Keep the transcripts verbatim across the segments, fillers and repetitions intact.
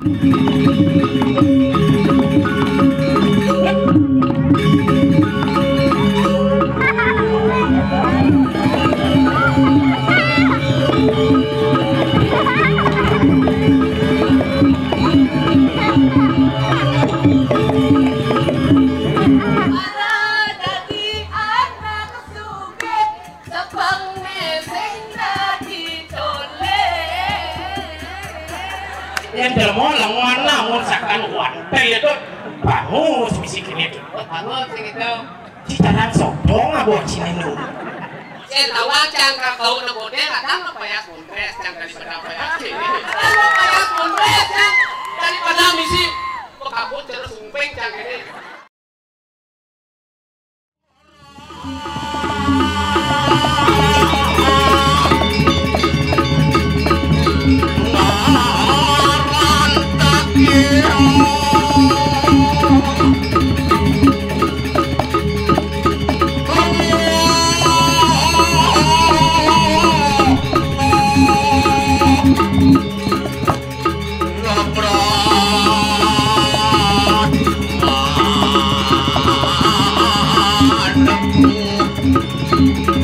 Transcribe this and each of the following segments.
Para dadi anak sugih, sepengné sing dadi tolé. Yén demo lengon namun sakan wantel itu bangus bisi kene itu. Bangus sing itu. Di dalam sopong abo cinenu. Sing tawang cang kakau nebone kadang payas mondres cang daripada payas kene. Kalau payas mondres cang daripada misi pekabut terus sumping cang kene. Labrak madep,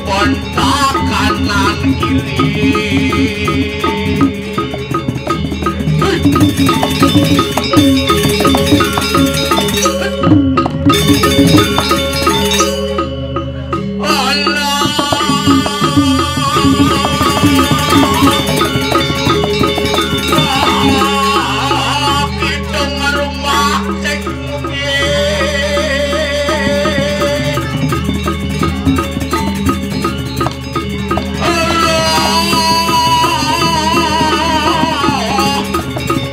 kontak kanan kiri. Alah, kita ngarumah cek mungkin. Alah,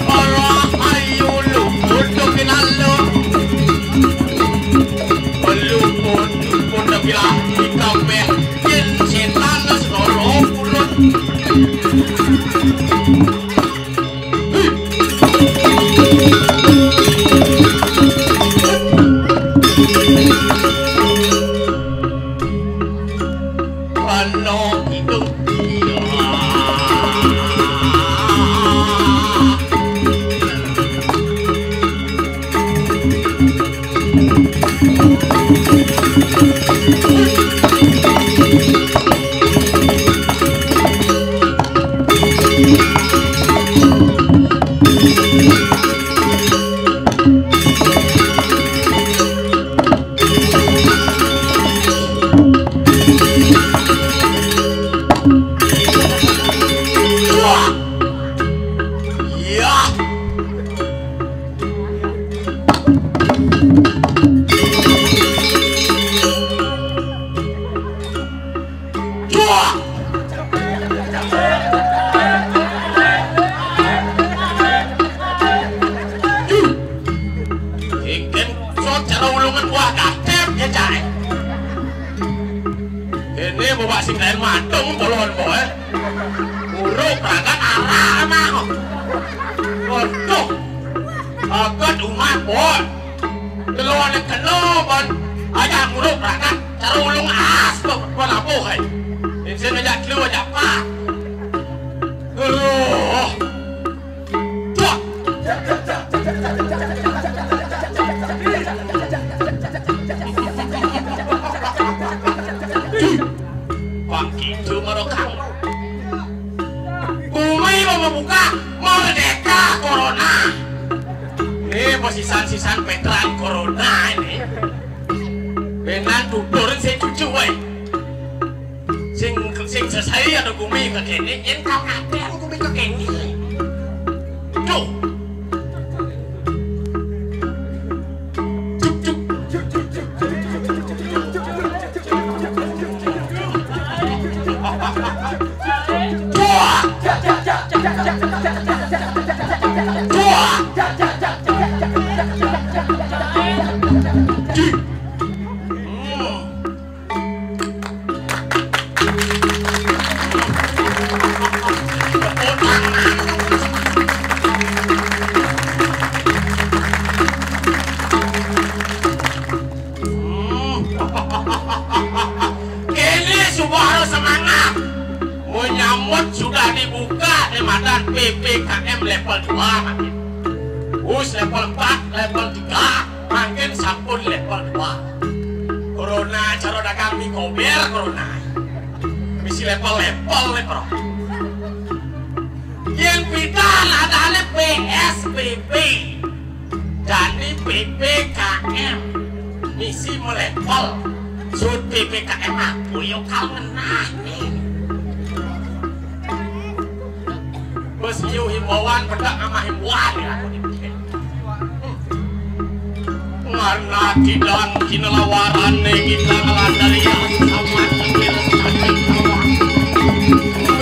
alah, ayo luput dong lalu. Luput, luput dong bilang di kampung. Jin setan segoro pulut. Ano itu? Ikan sot cara ulungan buah kacep ya cai. Ini bawa sing lain matung bolon boy. Uruk ragan arah emang. Waduh. Agat umat boy. Telu anak kena ban aja nguruk rakan cara ulung as kok pelabuh ai. Insin aja telu aja pak. Aduh. Cok. Bang gitu marokang. Bumi mau membuka merdeka corona. Ini mau sisan-sisan veteran corona ini. Benan tuturin saya cucu wae. Sing sing selesai ada gumi ke kene, yen kau kate ada gumi ke kene. Tuh. Cuk, cuk. Kene suba harus semangat. Menyambut sudah dibuka di madan P P K M level dua makin. Wus level empat, level tiga, mangkin sampun level dua. Corona cara dagang mie kober corona. Misi level-level nih, Bro. Yen pidan adané P S B B. Jani P P K M. Misi melevel. Sut P P K M aku yo kal ngenah nih. Bos iyo himbauan, pedak amah himbauan ya. Ngarna kidang kinelawarané kita ngelandari sama sambil sambil tawang.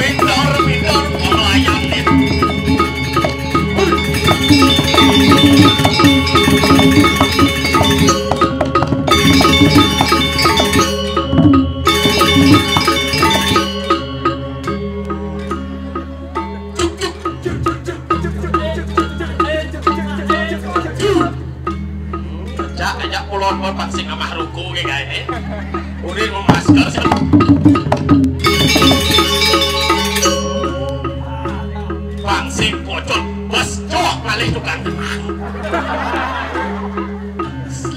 Midor, midor, pelayanin. Cak, ajak pulon pun pang sing amah ruku ke gaé. Urin memasker sih. Pang sing pocot, bos cok ngalih tukang kenang.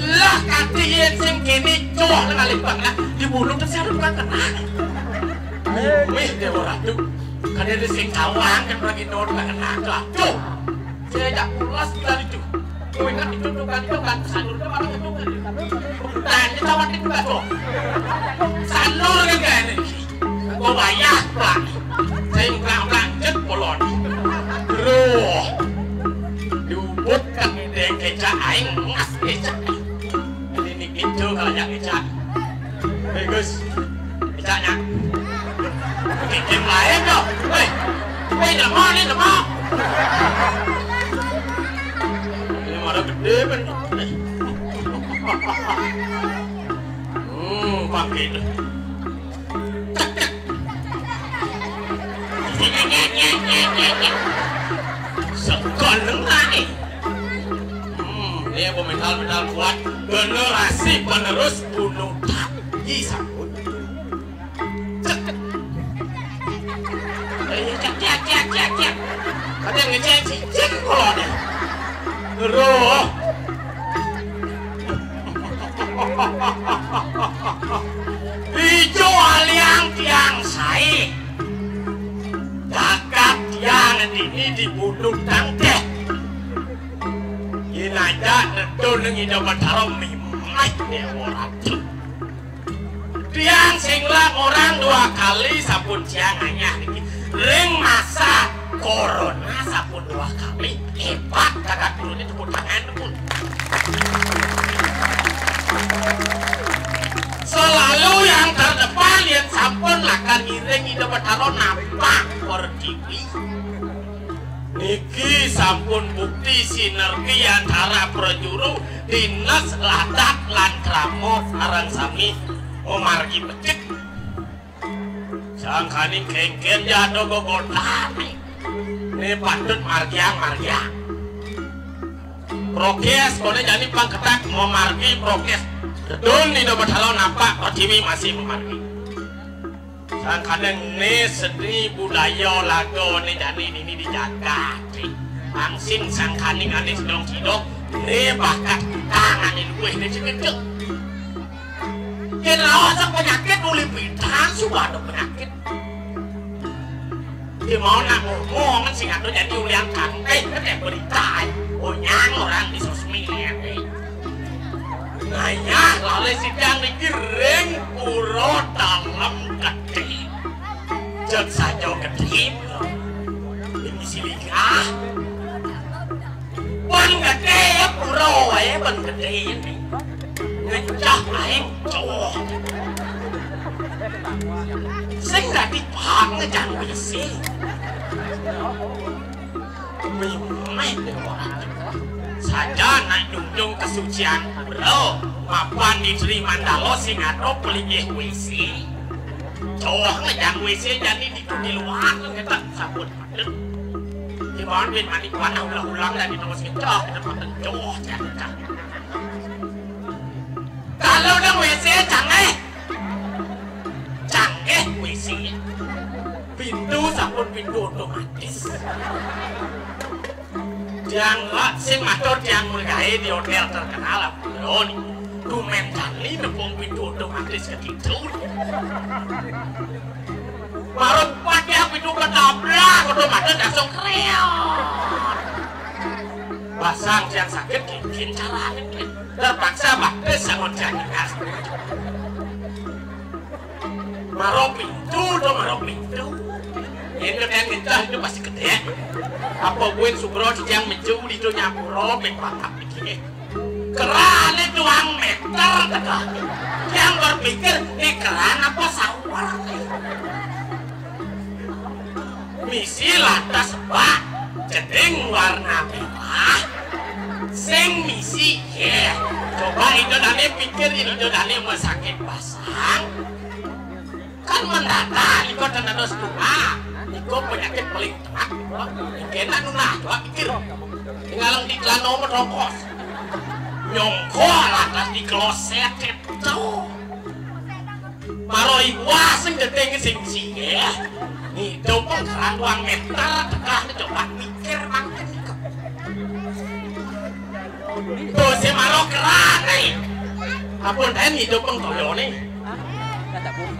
Lah katih yén sing kéné cok ngalih tukang kenang, di mulut sing ada tukang kenang. Mih, Déwa Ratu. Kadén sing tawang kan lagi nol tukang kenang. Tuh. Saya jak pulas dari itu. Kowe kan itu tukang itu kan sanur itu malah itu kan. Nah, ini tawang itu kan tuh. Sanur kan kan ini. Kok bayar, Pak? Saya ulang-ulang jet polon. Bro. Diubut kan ini kecak aing ngas kecak. Ini niki tuh kalau yang kecak. Hei, Gus. Kecaknya. Bikin lain dong. Hei. Hei, ndak mau nih, ndak mau. Ini mana gede kan. Hmm, pakai itu. Sekolah nih. Hmm, ini pemental-mental kuat. Generasi penerus gunung tangki sabun. Cek. Ayo, cek, cek, cek, cek, cek. Ada ngecek cicing kalau ada. Roh. Ijo aliang tiang saé. Jagat tiang dini di gunung tangkeh. Yen aja nedun ning Ida Batara mimah Déwa Ratu. Tiang sing laporang dua kali sampun tiang anyah niki. Ring masa corona sampun dua kali. Hebat kakak guru ini tepuk tangan pun. Selalu yang terdepan yang sampun lakar ngiring Ida Batara nampak pertiwi. Niki sampun bukti sinergi antara prajuru dinas adat lan krama sareng sami mamargi becik. Sangkaning kéngkén jatuh gogotane. Né patut margiang-margiang. Prokes koné jani pang ketat mamargi prokes. Dedun Ida Batara nampak pertiwi masih mamargi. Sangkaning né seni budaya laga né jani nini dijaga. Angsing sangkaning ané sedong-sidong né bakat tangane luwih né cedek. Yen raos penyakit uli pidan suba ada penyakit. Di mau nak ngomong sing ado jadi ulian kantai kete berita. Onyang orang di sosmed. Ngayah lalé sidang niki ring pura Dalem Gedé. Jek saja gedé. Ini siligah. Pun gedé ya pura waé pun gedé ini. Ngecah aing coh. Sing dadi paham ngejang bisi. Mimih orang. Saja nak junjung kesucian, bro. Mapan di Sri Mandala sing ada pelinggih W C. Coh ngejang W C jani di, di luar ngetak sabun. Gimana win mani kuat ulang-ulang dari nomor sing coh kita pakai coh. Kalau udah W C canggih. Canggih W C. Pintu sampun pintu otomatis. Di Yang lak sing matur tiang mergaé di hotél terkenal apa lho ni. Tumen jani nepung pintu otomatis ke kidul. Marang pakai pintu ketabrak otomatis langsung kreot. Basang tiang sakit, kéngkén carané. Terpaksa batis sangon tiang ngas. Maro pintu to, maro pintu. Yén kadén ngentah itu pasti gedé. Apa buin sugro dijang meju di to nyapura mén patap iki. Kerané tuang méter teka. Yang berpikir, né keran apa sawar? Misi lantas bak, jeding warna merah. Sing misi, yé. Coba ida dané pikir, ida dané masakit basang. Kan mendadak iko tenados tuha. Iko penyakit paling tenak. Kéna nunah coba pikir. Tinggal di celana metongkos. Nyongko lantas di kloset itu. Maro iwas sing gedé sing siyé. Ngidup keran dua méter, tegah coba mikir mangkin iko. Dosé maro kerané. Ampun, ten ngidup pengtoyoné.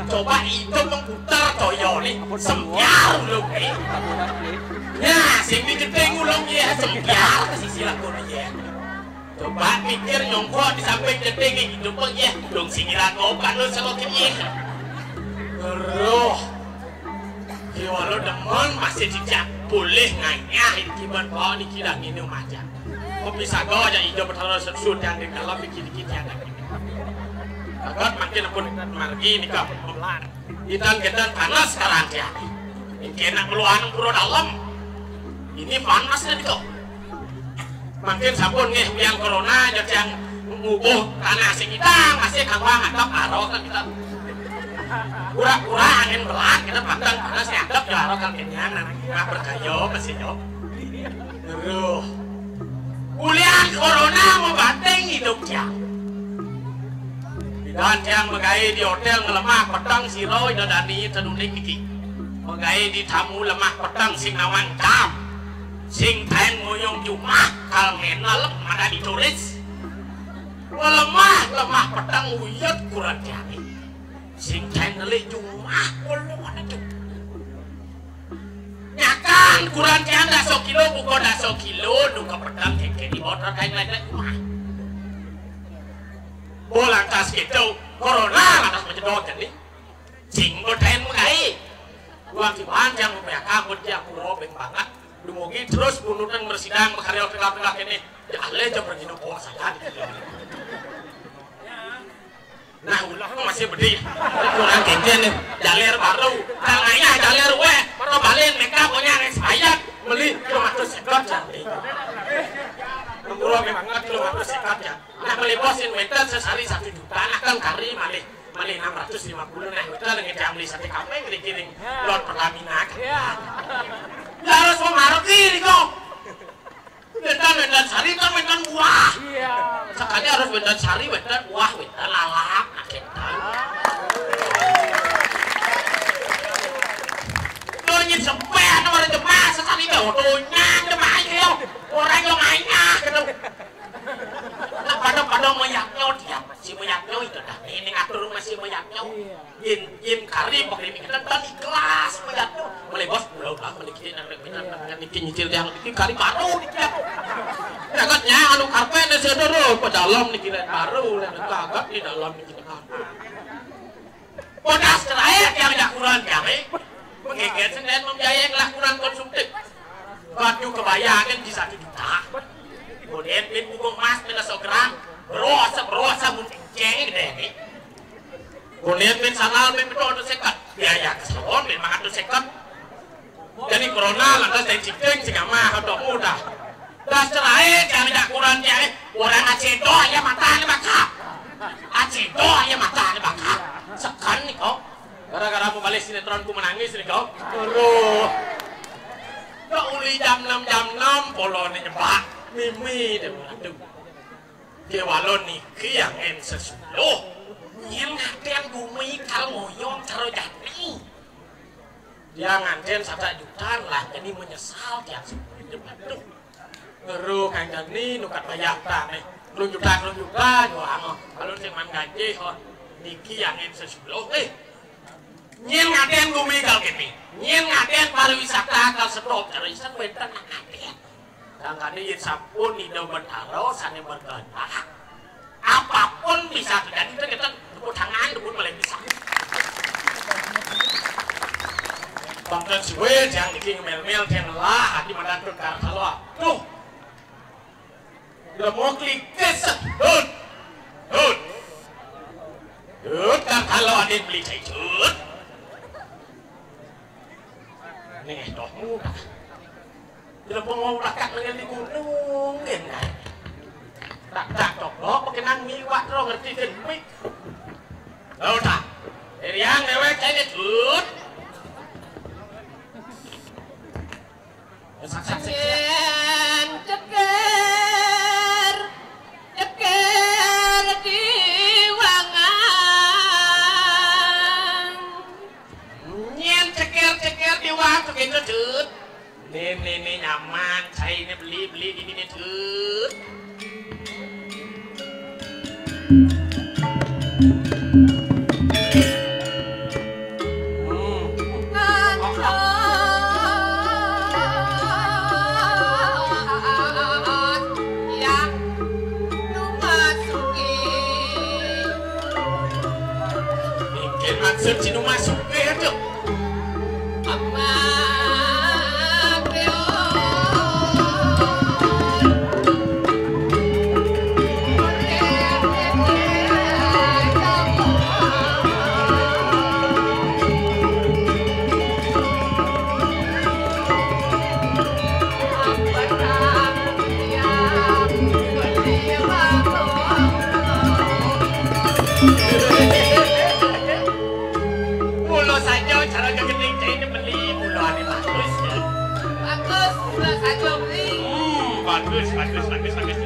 Coba idup pengputar toyoné. Sempiar ulungé. Ya, sing gedé ulungé sempiar sisi lakoné ya. Coba pikir nyongko di samping gedé ngidup ya. Dong sing ira kopan lu sama kene. Roh. Ki walau demen masih dijak boleh nganyah iki ban bawa niki dah minum aja. Kopi sago aja ijo betara sesud yang di dalam dikit-dikit ya. Agat makin pun margi nika. Idan gedan panas sekarang ya. Ini enak keluar pura dalam. Ini panas nih kok. Mangkin sampun nggih, yang corona aja yang ngubuh tanah sing idang masih kanggo ngadep karo kan kita. Pura-pura angin belat kita pantang panas ngadep karo kan kenyang nah percaya masih yo. Aduh. Ulian corona mau banting hidup ya. Bidan yang megai di hotel ngelemah petang siro ida dani tenuning iki. Megai di tamu lemah petang sing nawang jam. Sing taén ngoyong jumah kal ngenel mada ditulis. Lemah, lemah peteng uyut kuran jani. Sing taén neli jumah kulo mana tu. Nyakan kuran jani daso kilo buka daso kilo nuka peteng keke di motor kain lain jumah. Bolang tas gitu, corona lantas menjedot jadi. Sing taén megai. Buang di bahan yang membayangkan buat dia kuro beng banget. Dumugi terus punutan bersidang bekarya tengah-tengah kene. Ya alé aja pergi nopo saja. Nah, ulah masih bedi. Kurang kéngkén nih. Jaler baru. Tangannya jaler weh. Para balen mereka punya expired. Beli kilometer sekat ya. Murah banget kilometer sekat ya. Nah, beli bosin meter sesari satu juta. Nah, kan kari malih. Malih enam ratus lima puluh nah, kita lagi jam beli sate kambing dikirim lewat Pertamina. Ya. Ya harus memarki nih kok. Bentan bentan sari kan bentan buah. Iya. Sekali harus bentan sari, bentan buah, bentan lalap. Nah, kita. Tuh nyit sampai ada orang jemaah sesari dia otonya jemaah itu. Orang yang mainnya gitu. Nah, pada-pada meyaknya dia. Si meyaknya itu dah. Ini ngatur masih meyaknya. Iya. Yin yin kari pakai mikiran tadi kelas meyaknya. Mulai bos pulau bang, mulai kita nang nang nang niki nyicil yang ini kari baru nih dia. Jagatnya anu karpet nih saya dulu, pedalam nih kira baru, dan kagat di dalam nih kita. Podas terakhir yang jakuran kami. Menggeger sendiri membiayai ngelakukan konsumtif. Baju kebaya kan di satu juta. Kemudian pin buku emas pin seratus gram. Berosa berosa mun ceng gede nih. Kemudian pin sandal pin betul seket. Biaya ke salon pin mangan seket. Jadi corona lantas dari cipting sing amah atau mudah. Das cerai jangan jak kurang cai. Orang acedo ya mata ni bakal. Acedo ya mata ni bakal. Sekan ni kau. Gara-gara mau balik sinetron ku menangis ni kau. Aduh. Kau uli jam enam jam enam polo ni nyebak. Mimi dia aduh. Dia walon niki yang en sesuluh. Nyen ngatian bumi kal ngoyong caro jati. Dia nganten sata jutaan lah jadi menyesal tiap sepuluh hidup aduh. Terus kancane nukat bayar ta nih. Telung juta, telung juta juang. Kalau sing man gaji, oh, niki angin sesuluh nih. Nyen ngaden gumi kal kene. Nyen ngaden pariwisata kal sedot, terus wenten ngaden. Sangkane yen sampun Ida Betara sane berkehendak, apapun bisa terjadi. Kita, kita tepuk tangan, tepuk paling bisa. Bangkan suwe, jang niki ngemel-mel, jang lah, ati mandan tukar salwa. Tuh. Lemok likis, hut. Hut. Hut, kang salwa ade beli cai, hut. Nih, toh, mudah. Jelebong wong lakak nengel di gunung, ngen, kan? Tak, tak, tok, tok, pakai nang miwak, ro, ngerti, kan? Mik. Lo, tak. Eriang, dewek, cai, hut. Sak, sak, sak, sak. Yen ceker, ceker di wangan. Nyen ceker-ceker di wangan tuh gitu, Dut. Nih, nih, nih, nyaman. Saya ini beli, beli di sini, Dut. Hmm. Yang nu masuki. Mikir maksud si nu masuki itu. Amat, yo. Mula saja cara gegending cai ini beli, mulane bagus. Bagus, mula saja beli. Hmm, bagus, bagus, bagus, bagus.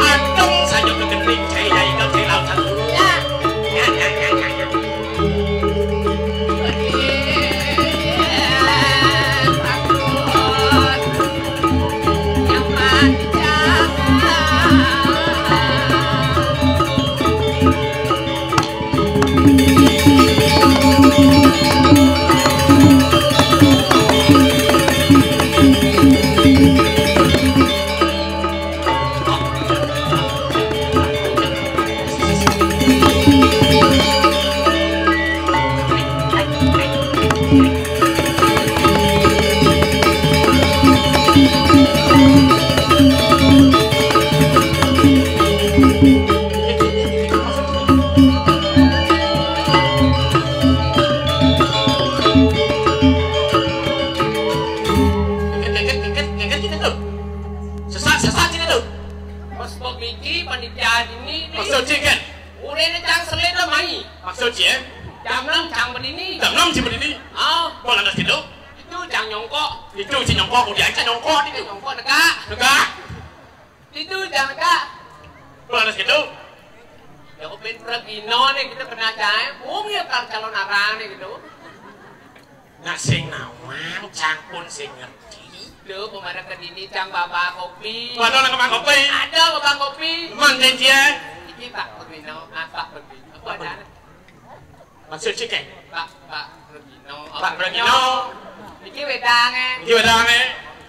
Antung saja kegenting, cai jai kau cai laut satu. Ya. Ya, ya, ya, ya, ya. Sesak, sesak sini tuh. Pas bok miki panitia dini nih. Maksud sih kan? Urene cang selin lah mai. Maksud sih ya? Jam enam cang berdini. Jam enam sih berdini. Ah. Bola atas gitu. Itu cang nyongkok. Itu si nyongkok, udah aja nyongkok itu. Nyongkok negak. Negak. Itu cang negak. Bola atas gitu. Ya, kok ben pragina nih, kita pernah cai. Wong ya kar calon arang nih gitu. Nak sing nawang, cang pun sing ngerti. Lho, pemarah ke dini, cang bapak kopi. Waduh, nang kemang kopi. Ada bapak kopi. Mang janjian. Iki Pak Perwino, ah, Pak Perwino. Apa ada? Maksud sih, Kek? Pak, Pak Perwino. Pak Perwino. Iki wedange. Iki wedange.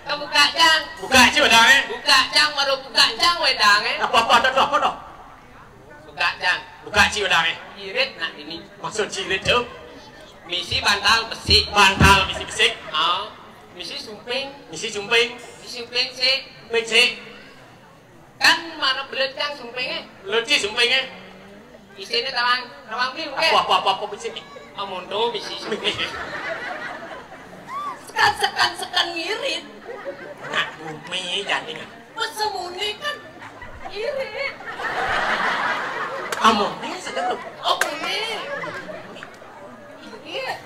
Kita buka, cang. Buka sih wedange. Buka, cang, baru buka, cang, wedange. Apa, apa, ada apa, ada? Buka, cang. Buka ci udange. Irit nak ini. Maksud ci irit tu? Misi bantal besik. Bantal misi besik. Ah, misi sumping. Misi sumping. Misi sumping sik. Sumping sik. Kan mana belecang sumpinge? Belut ci sumpinge. Isine tawang, tawang beli, oke? Apa, apa, apa, apa, misi? Amun tu misi sumping. Sekan, sekan, sekan ngirit. Nak bumi jadi nggak? Pesemuni kan irit. Amun ni sedang. Amun ni. Irit.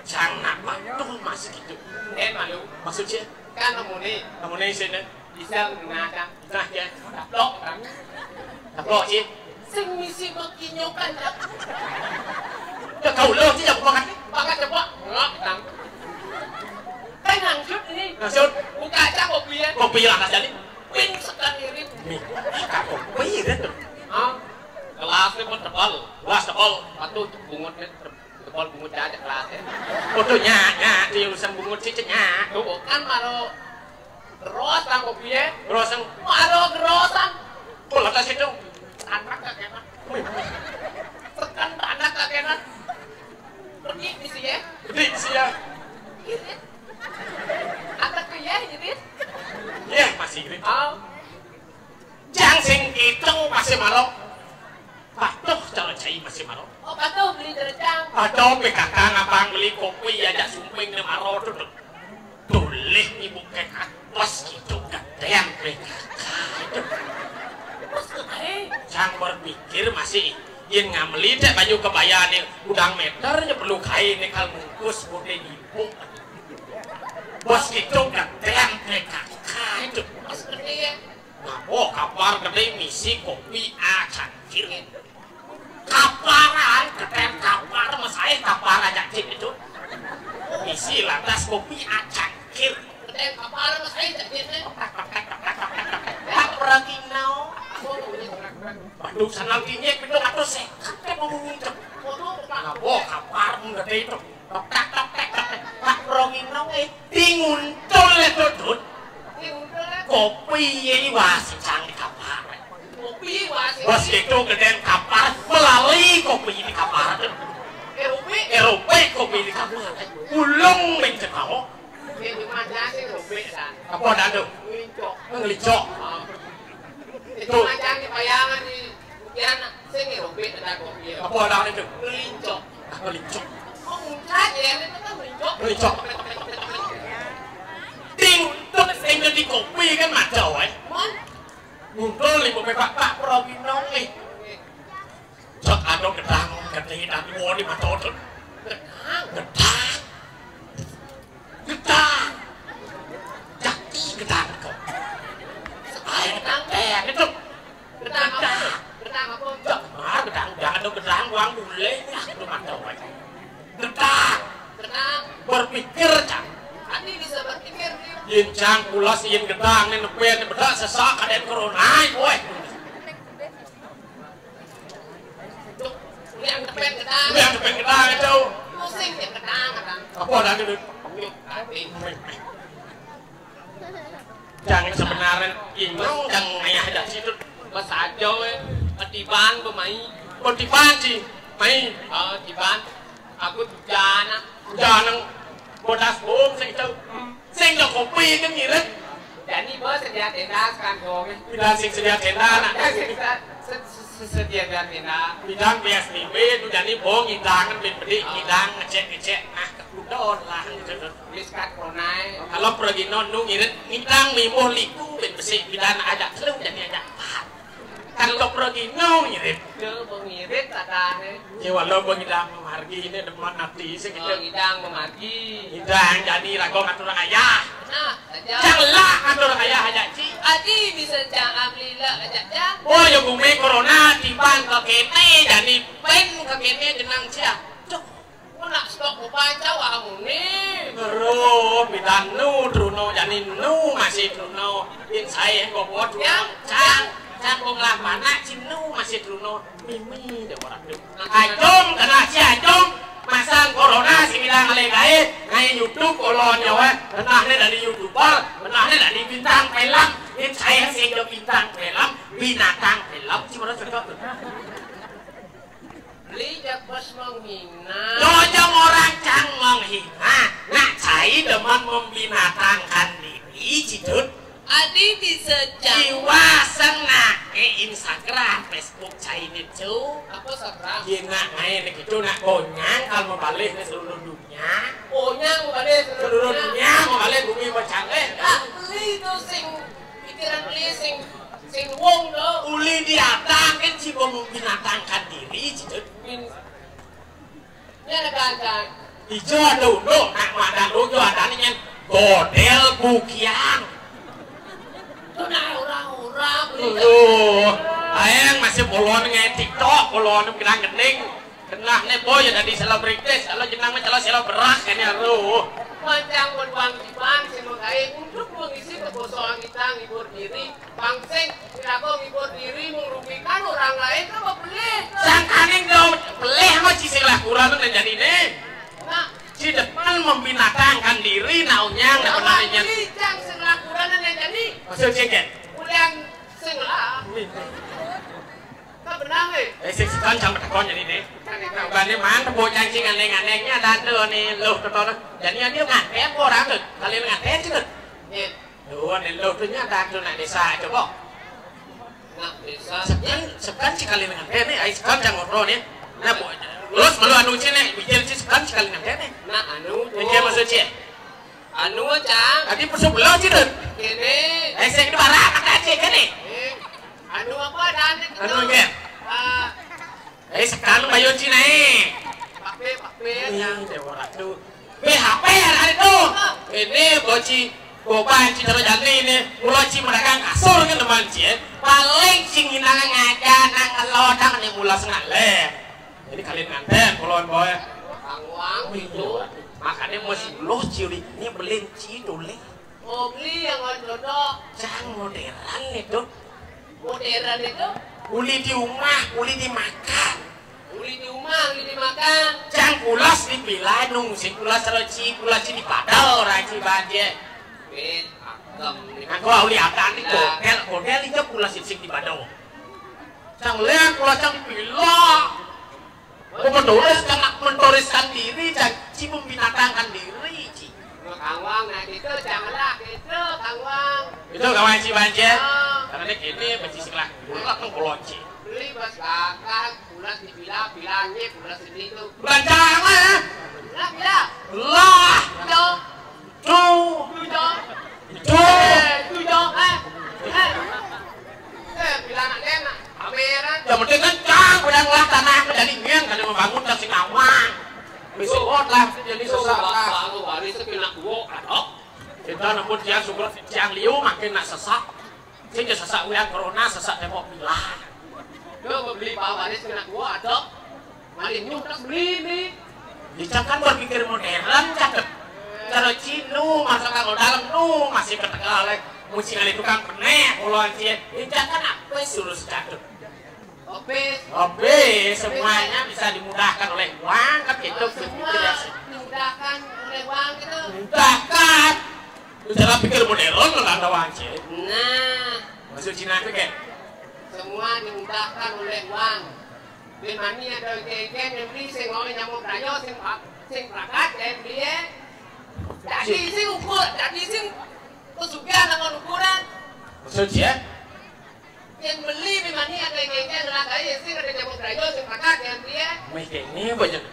Jangan apa tuh masih gitu. Eh, malu. Maksudnya? Kan amun ni. Amun ni sini. Bisa ngena kan? Nah, ya. Taplok kan? Taplok, Ci. Sing misi makinyokan, Cak. Ya, kau lo, Ci, jago banget nih. Banget, coba. Ngak, tang. Kan nangsut ini. Nangsut. Buka aja kopi ya. Kopi lah, Mas Jali. Pin sekali ini. Nih, buka kopi ya tuh. Ah, gelasnya pun tebal. Gelas tebal. Patuh, bungut nih. Tebal bungut aja gelasnya. Fotonya, nya, di urusan bungut sih, Cek, nya. Tuh, kan malu. Geros nang kopi ya. Geros nang. Maro gerosan. Bola tas itu. Anak gak kena. Tekan anak gak kena. Pergi di sini ya. Pergi di sini ya. Irit. Anak tuh ya, irit. Ya, masih irit. Oh. Jang sing hitung masih maro. Patuh cara cai masih maro. Oh, patuh beli derejang. Patuh P K K ngapang beli kopi aja sumping ne maro tuh. Tuh. Tulih ibu ke atas gitu, gadean P K K itu. Terus kemarin, sang berpikir masih, yen ngameli teh baju kebaya nih, udang meter aja perlu kain nih, kal bungkus bode ibu. Bos gitu, gadean P K K itu. Terus gede ya. Nah, oh, kapar gede misi kopi acangkir. Kaparan, keten kapar, mesae kapar aja cik itu. Misi lantas kopi acangkir. Keten kapar, mesae cangkir teh. Pak Pragino. Waduh, sanang kinyek, pitung atus seket teh mau nguncep. Waduh, Pak. Nah, boh, kapar, gede itu. Tok, tak, tok, tak, tok, tak. Pak Pragino, eh, tinguntul ya, Dut. Tinguntul ya. Kopi ya, wah, si cang di kapar. Kopi, wah, si. Bos itu gedean kapar, melalui kopi di kapar. Erope. Erope kopi di kapar. Ulung mencekau. Ini cuma jasi erope, kan. Apa dah tu? Ngelincok. Ngelincok. Ah. Itu. Itu macam di bayangan di Pontianak. Sing erope ada kopi ya. Apa dah itu? Ngelincok. Ah, ngelincok. Oh, muncak ya, ini kan ngelincok. Ngelincok. Ting, terus yang jadi kopi kan macam, eh. Mon. Ngumpul ibu Pak, Pak Progino nih. Cok anu gedang, gedhe dan woni matodun. Gedang. Gedang. Jati gedang kok. Ayo gedang teh, itu. Gedang apa? Gedang apa? Cok, mar gedang, gedang, anu gedang, wang bule. Ah, itu matodun. Gedang. Gedang. Berpikir, Cang. Ati bisa berpikir, nih. Yen Cang pulas, yen gedang, nih nepe, nih bedak, sesak, ada corona, woi. Yang depan gedang. Yang depan gedang itu. Pusing dia gedang, gedang. Apa dah gitu? Tapi jangan sebenarnya imang jangan ayah aja situ. Pas aja weh, ketiban pemai. Ketiban sih, mai. Oh, tiban. Aku jana. Jana. Bodas bom sing itu. Sing do kopi kan ngirit. Jani bos sedia tenda sekarang. Pindah sing sedia tenda, nak. Sing se-, se-, se-, sedia tenda. Pindah P S B B, tu jani bong ngidangan, bin bedi, ngidang, ngecek, ngecek. Nah, kekudon lah, gitu. Miskat konai. Kalau pergi non, nu ngirit, ngidang, mimbuh liku, bin besi, pindah aja, selu jani aja. Kan lo pergi no ngirit. Ke pengirit katanya. Ya, walau bang idang memargi ini demen hati sih gitu. Oh, idang memargi. Idang jadi rago ngatur ayah. Nah, aja. Cang lah ngatur ayah aja, Ci. Aji bisa cang amlila aja, cang. Oh, ya bumi corona timbang ke kene, jadi pen ke kene jenang cia. Cuk. Ku nak stok ku panca wah muni. Ro, pidan nu, truno, jani nu, masih truno. Bin sae, kok buat truno. Ya. Cang, cang, kok ngelah mana, cing nu, masih truno. Mimi, dia orang tu. Ajong, kena si Ajong. Masang corona, si bilang ale gae. Ngai YouTube, kolon nyawa. Benah ni dari YouTuber, benah ni dari bintang film. Ini saya sing do bintang film, binatang film, cuma cocok tuh. Beli jak bos menghina. Dojong orang cang menghina. Nak cai demen membinatangkan diri, Cidut. Adi bisa cang. Jiwa senang eh Instagram, Facebook cai itu. Apa serang? Iya nak main gitu, nak konyang kalau mau balik ke seluruh dunia. Konyang mau balik seluruh dunia, mau balik bumi macam eh. Ah, beli itu sing pikiran beli sing sing wong do. Uli diatakin si bom binatangkan diri, Cidut. Bin Ini ada ganteng. Ijo ada unduk, nak madan ujo ada nih nyen. Godel bukian. Itu nah orang-orang beli. Aduh, aing masih polon nge TikTok, polon gedang gending. Kenah nih boy jadi selebritis, kalau jenang mah kalau seleberak ini aduh. Mancang berbuang di bank, saya mengkai untuk mengisi kekosongan kita ngibur diri. Bang sing, tidak kau ngibur diri merugikan orang lain kan mau beli. Sangkaning dong, peleh mah ci sing lakuran tuh jadi nih. Nah, ci depan membinatangkan diri naunya nggak pernah nyet. Ini cang sing lakuran yang jadi. Maksud cek ya? Ulian sing lah. Kan benar eh. Eh sing sekan cang betekon jadi nih. Nah, bani mana bocah cing aneh-anehnya dan tuh nih lo tuh. Jadi dia nganten orang tuh, kalian nganten sih tuh. Iya. Duh, nih lo tuh nyata tuh nak desa coba. Nak desa. Sekan sekan sekali dengan teh nih, ai sekan jangan ngobrol nih. Nah, bu, terus malu anu cine, bikin si sekan sekali dengan teh nih. Nah, anu tuh. Yang dia maksud cie. Anu cang. Tadi pesu belum sih tuh. Kene. Eh, saya kena barang kata cie kene. Eh, anu apa ada anu gitu? Anu enggak. Ah, Eh, sekarang bayun cina eh. Pape, pape, ya. Ini dewa ratu. B H P hari itu. Ini boci goban ci terus jani ini. Mula ci medagang kasur kan teman ci eh. Paling sing hinang ngaja nang ngelodang nih mula sengaleh. Jadi kalian nganten puluhan boy. Kang Wang itu. Makanya mesti lo ciri ini belin ci dulih. Oh, beli yang on dodok. Cang modern itu. Modern itu? Uli di rumah, uli dimakan. Uli di rumah, uli dimakan. Cang pulas di pila nung, si pulas roci, pulas di padal, raci baje. Wis, akem nih. Aku uli ada nih, hotel, hotel itu pulas sing di padal. Cang lihat pulas cang di pila. Menturis kan menturiskan diri, jangan ci membinatangkan diri, ci. Kang Wang, nah gitu, janganlah gitu, Kang Wang. Itu kawan ci banjir. Oh. Karena ini kini benci sekolah. Ulah kan kolonci. Beli bos bakal, pulas di pila, pilanya pulas di situ. Bulan jangan. Lah, pila. Lah. Itu. Tuh. Tuh, dong. Itu. Eh, tuh, dong. Eh. Eh. Eh, pila anak enak. Pameran. Yang penting kencang, udah ngelah tanah, menjadi ingin, kan membangun, kasih kawan. Besok lah, jadi sesak lah. Bapak, bapak, waris itu kena gua, adok. Kita nempun tiang syukur, tiang liu, makin nak sesak. Sing sesak uyang corona, sesak tembok bilah. Lu beli bawa waris kena gua, adok. Mari nyuh, terus beli, beli. Dicak kan berpikir modern, cakep. Kalau Cinu, masa kalau dalam, nu, masih ketegal, eh. Muci kali tukang penek, kalau anjir. Dicak kan apa suruh secakep? Habis. Habis, semuanya bisa dimudahkan oleh uang, kan gitu. Semua dimudahkan oleh uang gitu. Mudahkan. Lu cara pikir modern, kalau ada uang, cek. Nah. Maksud Cina itu, kayak? Semua dimudahkan oleh uang. Bin mani ada geng-geng yang beli, sing mau nyamuk rayo, sing pak, sing prakat, yang beli, ya. Jadi, sing ukur, jadi, sing pesugihan sama ukuran. Maksud, ya? Yang beli di mana ada yang ngengkeng, ngelak aja sih, ada nyamuk rayo, sing pakak, yang dia. Meh, kayak ini banyak.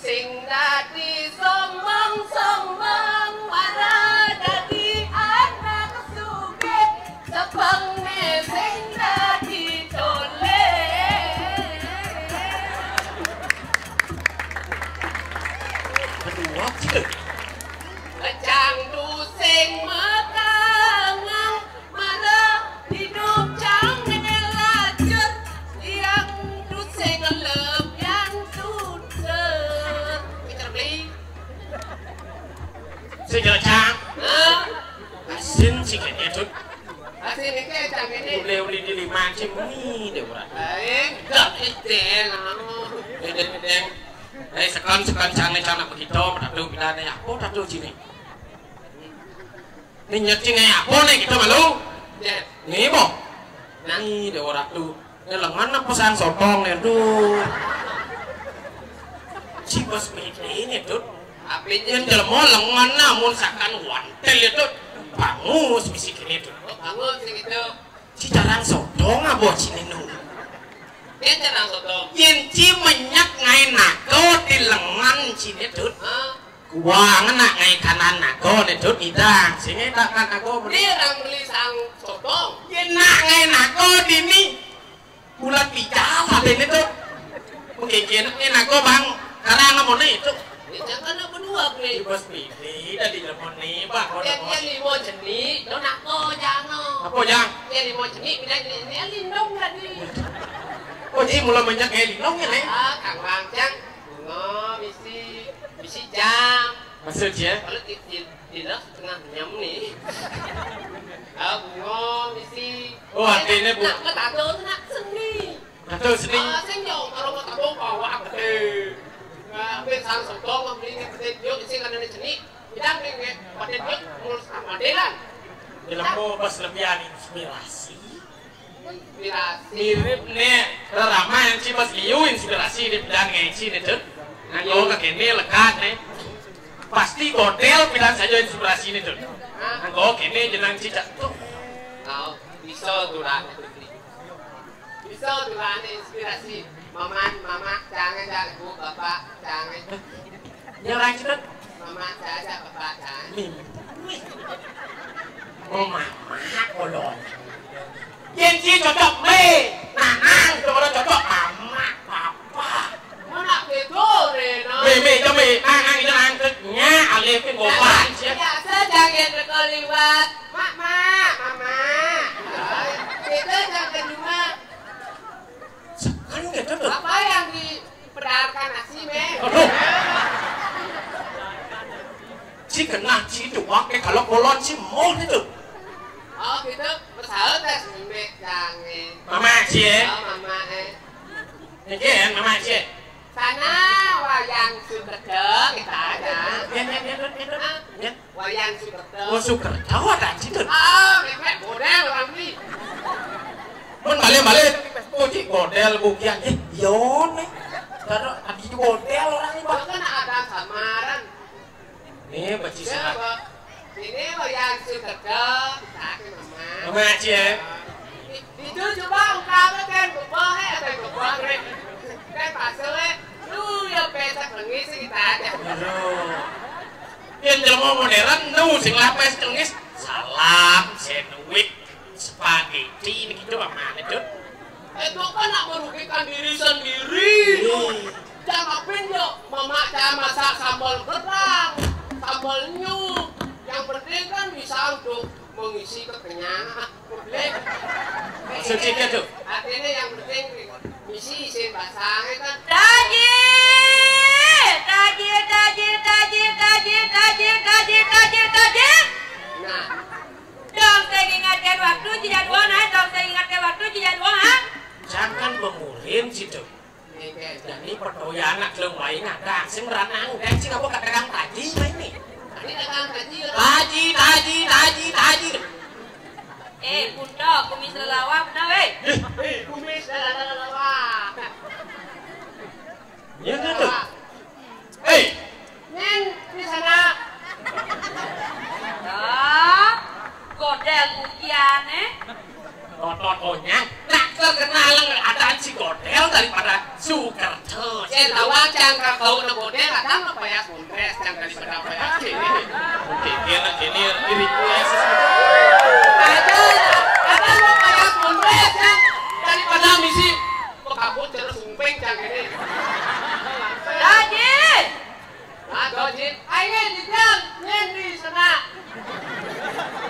Sing dadi sombong-sombong, marah dadi anak sugih, sepengne sing dadi tole. Aduh, apa sih? Kecang tu sing mekangan, Mara hidup jangan lacur, yang tu sing ngelep, yang tu ter. Pinter beli. Sing ngelep, Cang. Hah? Asin sih kayaknya, Cut. Asin ini kayak Cang ini. Boleh beli di lima, Cing. Ini deh, murah. Lain, gak itu, anu. Deng, deng, deng. Eh, sekarang, sekarang, Cang, nih, Cang, nak begitu, tatu, bila nih, apa tatu sini? Ini nyecing eh apa nih kita malu? Nih, boh. Nah, nih, deh orang tuh. Ini lengan apa sang sotong nih, tuh. Si bos ini tuh. Apa yang jelema lengan namun sakan wantel itu. Bangus bisi kene tuh. Bangus sih gitu. Si carang sotong apa sini nu? Dia carang sotong. Yen ci menyak ngai nako di lengan sini tuh. Hah? Kuang nak ngai kanan nako nih tuh idang. Sini tak kan aku. Dia orang beli sang sotong. Yen nak ngai nako di ni. Bulan pical ada ini tuh. Mungkin ini nako bang. Karang apa nih tuh? Ini jangan apa dua nih. Bos pilih dari lemon nih bang. Dia, dia limo jenik, lo nako jangan. Apa jang? Dia limo jenik, pindah jenik ini lindung tadi. Oh, jadi mula banyak kayak lindung ya nih? Ah, kang bang, jang. Bunga, misi, misi jam. Maksudnya? Kalau di, di, di setengah jam nih. Ah, bunga, misi. Oh, artinya bu- nak, nak tato tuh nak seni. Tato seni. Ah, sing yo, kalau mau tato bawa aku deh. Nah, ben sang sotong ngambilin ke dia, sing ada seni. Kita pengen pada dia ngurus sama Delan. Jelema pas lebihan inspirasi. Inspirasi. Mirip nih, rerama yang ci pas liu inspirasi di bidang ngaji nih tuh. Nah, kalau ke kene lekat nih. Pasti godel bilang saja inspirasi nih tuh. Nah, kalau kene jenang cicak tuh. Tahu, bisa tuh lah. Bisa tuh lah, ada inspirasi. Maman, mama, jangan, jangan, bu, bapak, jangan. Ini orang cicak. Mama saja, bapak jangan. Nih. Oh, mama, kolon. Yen ci cocok me, nanang, kalau cocok mama, papa. Mana beda, Rena? Me, me, coba, nanang, itu nanang, nya, alif, kan, gopan, sih. Ya, saya jangan rekor liwat. Mak, mak, mama. Kita jangan kedua. Sekarang gitu tuh. Apa yang dipedarkan nasi, me? Aduh. Si kena, si doang, kayak kalau kolon, si mau gitu. Oh, gitu. Pesawat tes, me, jangan. Mama, si, eh. Oh, mama, eh. Ini kan, mama, si. Sana wayang Sukerta kita ada. Ya, ya, ya, ya, ya. Hah? Ya. Wayang Sukerta. Oh, Sukerta ada di situ. Ah, mepet model orang ini. Mun balik-balik, puji model bukian. Eh, yo nih. Karena adi model orang ini, Pak. Kan ada samaran. Nih, beci sehat. Ini wayang Sukerta, kita ke mama. Mama aja, ya. Itu coba ungkapkan kan, gua bohong, apa yang gua bohong, Rek? Kan pasal, Rek. Lu yang pesek lengis kita aja. Aduh. Yang jelema modern, nu sing lapes lengis. Salam, sandwich, spaghetti, ini gitu, apa mana, Cut? Itu kan nak merugikan diri sendiri. Iya. Jangan pin, yuk. Mama jangan masak sambal kerang, sambal nyuk. Yang penting kan bisa untuk mengisi kekenyangan. Maksudnya gitu. Artinya yang penting misi isin basangnya kan. Taji! Taji, taji, taji, taji, taji, taji, taji, taji. Nah. Dong, saya ingatkan waktu, tidak dua, nah. Dong, saya ingatkan waktu, tidak dua, ha? Jangan mengurin situ. Jadi petoyan nak kelem wae ngadang sing ranang dan sing apa kadang taji wae ni. Taji, taji, taji, taji. Eh, pundak, kumis lelawak, nah, weh. Eh, kumis lelawak. Ya, gitu. Hei. Ning, di sana. Ah, godel kukian, eh. Otot onyang, nak terkenal adaan si godel daripada Sukerto. Saya tahu, cang, kalau godel, kadang apa ya, Kongres, cang, daripada apa ya, sini. Oke, dia nak ini, ini request. Ada, ada apa ya, Kongres, cang, daripada misi, kok kabut terus sumping, cang, ini. Lagi. Aduh, Jin. Ayo, Jin, Jin, di sana.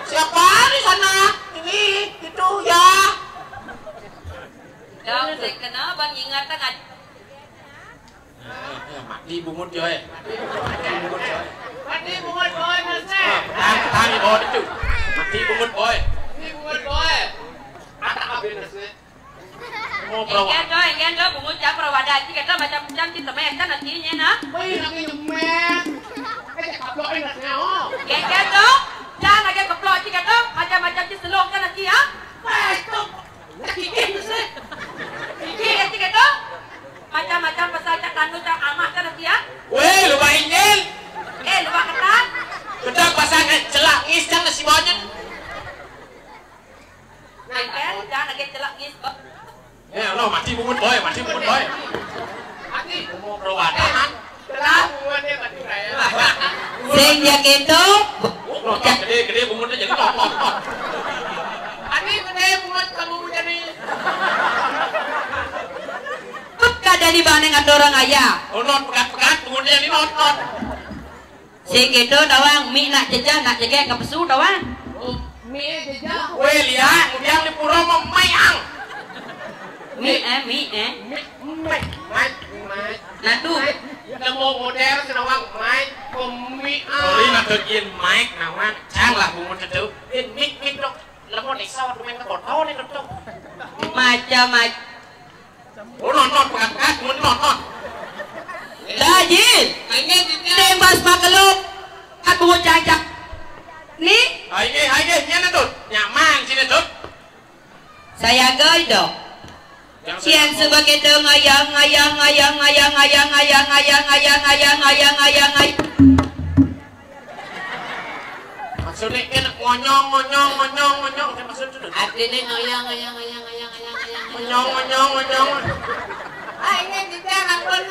Siapa di sana? Ini, itu, ya. Dong, saya kenal, Bang, ingatan aja. Eh, eh, mati bungut, yo, eh. Mati bungut, yo, eh. Mati bungut, boy, Mas, eh. Ah, petani, petani, boy, itu. Mati bungut, boy. Mati bungut, boy. Ada apa, Mas, eh? Engken to, engken to, bungut jam rawada ci keto macam-macam ci temen kan artinya nah. Woi, lagi nyemen. Eh, cek kaplokin rasanya, oh. Engken to, jang lagi keplok ci keto macam Macam ci selok kan aki, ha? Wah, itu. Nak gigit tu, sih. Gigit kan, cik, tu? Macam-macam pasal cak kanu, cak amah kan aki, ha? Weh, lupa injil. Eh, lupa ketan. Ketan pasal, eh, celak ngis, jangan si bonyet. Nah, kan, jangan lagi celak ngis, kok. Ya Allah, mati bungut, boy, mati bungut, boy. Mati. Umur rawatan. Telah bungut dia mati, raya. Sing ya gitu. Loh, gede-gede bungut dia jadi loh. Mati gede bungut kamu jadi. Kada di bane ngatur orang ayah. Oh, not pegat-pegat, bungut dia ini not, not. Sing gitu doang, mi nak jejah, nak jegek ke pesu doang. Oh, mi jejah. Weh, lihat, kemudian di pura mau mai ang. Mi, eh, mi, eh. Mi, mai, mai, mai. Nah, tuh. Mai. Nemu model senawang mai, komi ah. Sorry, nak bikin mic, nawang. Cang lah bungut itu. Bin mic, mic dok. Lemu desa waktu main ke kota nih dok. Macam-macam. Oh, nonton, pekat-pekat, mun nonton. Dajin. Ayo, Titian. Tembas makeluk. Kat bungut cacak. Nih. Ayo, ayo, nyana tuh. Nyaman sini tuh. Saya goi dok. Yang Sian saya sebab kita ngayang, ngayang, ngayang, ngayang, ngayang, ngayang, ngayang, ngayang, ngayang, ngayang, ngayang, ngayang. Maksudnya kan ngonyong, ngonyong, ngonyong, ngonyong. Kan maksud itu. Artinya ngayang, ngayang, ngayang, ngayang, ngayang, ngayang, ngayang. Ngonyong, ngonyong, ngonyong. Ah, ini tidak, ampun,